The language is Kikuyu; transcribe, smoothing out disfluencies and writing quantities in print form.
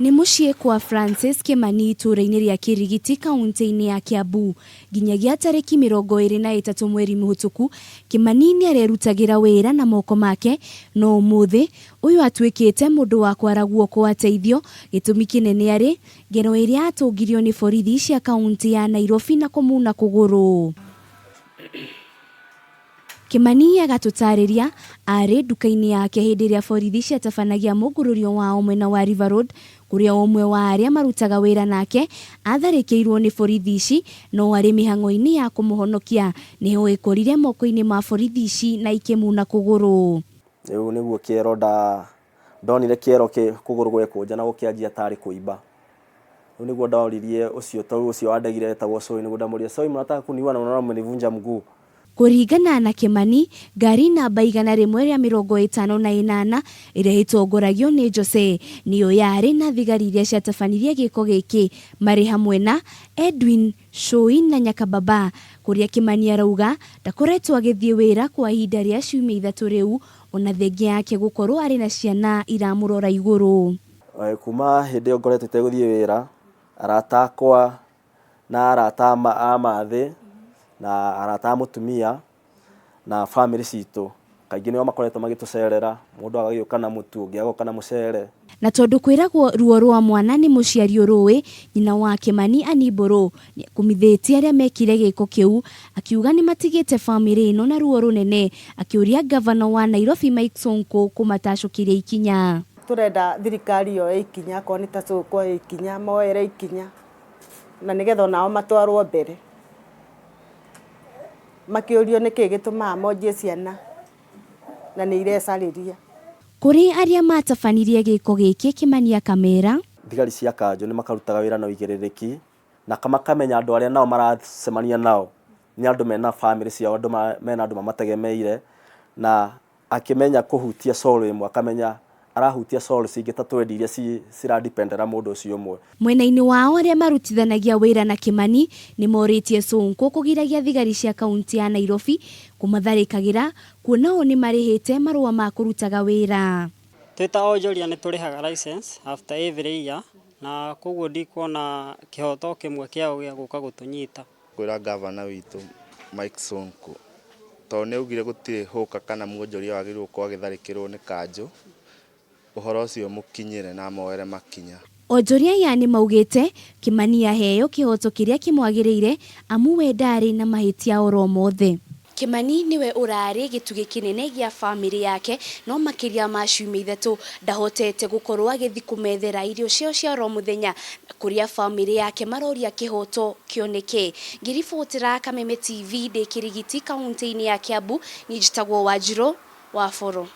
Nĩ mũciĩ kwa Francis Kĩmani itũũra-inĩ rĩa Kĩrigiti kauntĩ-inĩ ya Kiambu. Nginyagia tarĩki 23 mweri mũhĩtũku, Kĩmani nĩarerutagĩra wĩra na moko make, no ũmũthĩ ũyũ atuĩkĩte mũndũ wa kwara guoko ateithio, gĩtũmi kĩnene arĩ ngero ĩrĩa atũngirio nĩ borithi cia kauntĩ ya Nairobi na kũmuna kũgũrũ. Kĩmani agatũtarĩria, aarĩ nduka-inĩ yake hĩndĩ ĩrĩa borithi ciatabanagia mũngũrũrio wao mwena wa River Road, kũrĩa ũmwe wa arĩa marutaga wĩra nake atharĩkĩirwo nĩ borithi ici, no arĩ mĩhang'o-inĩ ya kũmũhonokia nĩho ekorire moko-inĩ ma borithi ici na ikĩmuna kũgũrũ. Rĩu nĩguo kĩero nda ndonire kĩero kĩ kũgũrũ gwekũnja na gũkĩanjia tarĩ kũimba. Rĩu nĩguo ndoririe ũcio tondũ ũcio wandegire etagwo Soi nĩguo ndamũririe, Soi mnataka kuniua na unaona mmenivunja mguu. Kũringana na Kĩmani, ngari namba 158 ĩrĩa ĩtongoragio nĩ Jose nĩyo yarĩ na thigari iria ciatabanirie gĩko gĩkĩ marĩ hamwe na Edwin Shui na Nyakababa, kũrĩa Kĩmani arauga ndakoretwo agĩthiĩ wĩra kwa ihinda rĩa ciumia ithatũ rĩu ona thengia yake gũkorwo arĩ na ciana iramũrora igũrũ. Kuma hĩndĩ ĩyo ngoretwo itegũthiĩ wĩra, arata akwa na arata a mathĩ na arata a mũtumia na bamĩrĩ citũ kaingĩ nĩo makoretwo magĩtũcerera, mũndũ agagĩũka na mũtu, ũngĩ agoka na mũcere. Na tondũ kwĩragwo ruo rwa mwana nĩ mũciari ũrũĩ, nyina wa Kĩmani Annie Mbũrũ nĩakumithĩtie arĩa mekire gĩko kĩu, akiuga nĩmatigĩte bamĩrĩ ĩno na ruo rũnene, akĩũria ngavana wa Nairobi Mike Sonko kũmatacũkĩria ikinya. Tũrenda thirikari yoe ikinya, akorwo nĩ ta Sonko oe ikinya, moere ikinya na nĩgetha onao matwarwo mbere. Makĩũrio nĩkĩ gĩtũmaga monjie ciana na nĩ irecarĩria. Kũrĩ arĩa matabanirie gĩko gĩkĩ Kĩmani akamera. Thigari cia kanjũ nĩ makarutaga wĩra na ũigĩrĩrĩki na makamenya andũ arĩa nao maracemania nao nĩ andũ mena bamĩrĩ ciao, andũ mena andũ mamategemeire na akĩmenya kũhutia soul ĩmwe akamenya arahutia soul cingĩ ta twendi iria ciradependera mũndũ ũcio ũmwe. Mwena-inĩ wao arĩa marutithanagia wĩra na Kĩmani nĩ morĩtie Sonko kũgiragia thigari cia kauntĩ ya Nairobi kũmatharĩkagĩra kuona o nĩ marĩhĩte marũa ma kũrutaga wĩra. Twĩ ta onjoria nĩ tũrĩhaga license after every year na koguo ndikuona kĩhoto kĩmwe kĩao gĩa gũka gũtũnyita. Kwĩra ngavana witũ Mike Sonko tondũ nĩ augire gũtirĩ hũka kana mwonjoria wagĩrĩirwo gũkorwo agĩtharĩkĩrwo nĩ kanjũ, ũhoro ũcio ũmũkinyĩre na amoere makinya. Onjoria aya nĩ maugĩte Kĩmani aheo kĩhoto kĩrĩa kĩmwagĩrĩire amu we ndarĩ na mahĩtia oro mothe. Kĩmani nĩwe ũrarĩ gĩtugĩ kĩnene gĩa bamĩrĩ yake no makĩria ma ciumia ithatũ ndahotete gũkorwo agĩthiĩ kũmethera irio ciao cia oro mũthenya kũrĩa bamĩrĩ yake maroria kĩhoto kĩoneke. Ngĩribotera Kameme TV ndĩ Kĩrigiti kauntĩ-inĩ ya Kiambu, niĩ njĩtagwo Wanjirũ wa Boro.